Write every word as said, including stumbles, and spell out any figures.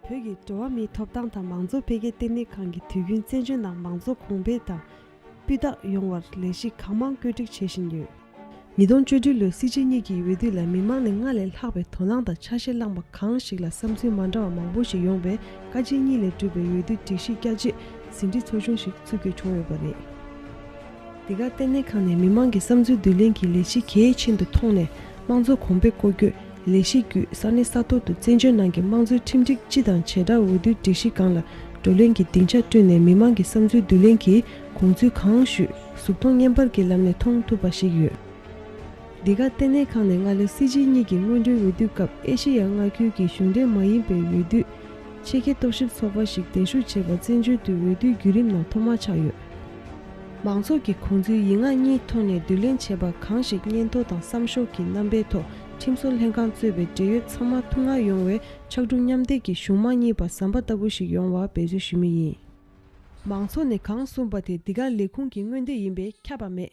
བོད་ཀྱི་འགྲོ་བ་མིའི་ཐོབ་ཐང་དང་མང་གཙོ་འཕེལ་རྒྱས་ལྟེ་གནས་ཁང་གིས་དུས་རྒྱུན་བཙན་བྱོལ་ནང་མང་གཙོ་གོང་འཕེལ་དང་སྤུས་དག་ཡོང་བར་ལས་གཞི་གང་མང་བཀོད་སྒྲིག་བྱེད་བཞིན་ཡོད། ཉིས་སྟོང་བཅུ་དྲུག་ལོའི་སྲིད་སྤྱི་གཉིས་ཀྱི་འོས་བསྡུ་ལ་མི་མང་ནས་སྔར་ལས་ལྷག་པའི་དོ་སྣང་དང་ཆ་ཤས་བླངས་པ་གང་ཞིག་ལ་བསམ་ཚུལ་མ་འདྲ་བ་མང་པོ་ཞིག་ཡོང་བས། བཀའ་སྤྱི་གཉིས་ལས་གྲུབ་པའི་འོས་བསྡུ་སྒྲིག་གཞི་བསྐྱར་བཅོས་ཟིན་བྲིས་ཚོགས་ཆུང་ཞིག་ཚུགས་རྒྱུ་བྱུང་ཡོད་པ་རེད། འདི་ག་ལྟེ་གནས་ཁང་ནས་མི་མང་གི་བསམ་ཚུལ་བསྡུ་ལེན་གྱི་ལས་གཞི་གལ་ཆེན་དུ་མཐོང་ནས། དམངས་གཙོ་གོང་འཕེལ་སྐོར་སྐྱོད་ལས་གཞི་བརྒྱུད་ས་གནས་ས་ཐོག་ཏུ་བཙན་བྱོལ་ནང་གི་དམངས་གཙོའི་ཁྲིམས་སྒྲིག་སྤྱི་དང་བྱེ་བྲག་འོས་བསྡུའི་སྒྲིག་གཞི་སྒང་ལ་བགྲོ་གླེང་གི་སྡིངས་ཆ་བསྐྲུན་ནས། མི་མང་གི་བསམ་ཚུལ་བསྡུ་ལེན་གྱི་དགོངས་ཚུལ་གང་ཞུས་གཟུགས་མཐོང་བརྙན་པར་གྱི་ལམ་ནས་མཐོང་ཐུབ་པ་ཞིག་ཡོད། འདི་ག་ལྟེ་གནས་ཁང་ནས་སྔ་ལོའི་སྲིད་སྤྱི་གཉིས་ཀྱི་སྔོན་འགྲོའི་འོས་བསྡུའི་སྐབས་ཨེ་ཤེ་ཡ་མངའ་ཁུལ་གྱི་གཞུང་འབྲེལ་མ་ཡིན་པའི་འོས་བསྡུ་ཆེད་མཁས་རྟོག་ཞིབ་ཚོགས་པ་ཞིག་གདན་ཞུ་བྱས་པ་བཙན་བྱོལ་དུ་འོས་བསྡུའི་བརྒྱུད་རིམ་ནང་ཐོག་མ་ཆགས་ཡོད། མང་ཚོགས་ཀྱི་དགོངས་ཚུལ་ཡིག་ངག་གཉིས་ཐོག་ནས་བསྡུ་ལེན་བྱས་པ་གང་ཞིག་སྙན་ཐོ་དང་བསམ་ཤོག་གི་རྣམ་པའི་ཐོག་ཁྲིམས་བཟོ་ལྷན་ཁང་གཙོས་པའི་འབྲེལ་ཡོད་ཚང་མ་ཐུགས་མངའ་ཡོང་བའི་ཕྱག་གྲུ་མཉམ་འདེགས་ཀྱིས་གཞུང་མང་གཉིས་པ་ཟམ་པ་ལྟ་བུ་ཞིག་ཡོང་བར་འབད་བརྩོན་ཞུ་མུས་ཡིན། མང་ཚོགས་ནས་གང་གསུངས་པ་དེ་འདི་ག་ལས་ཁུངས་ཀྱི་མངོན་འདོད་ཡིན་པས་ཁྱབ་པ་མེད།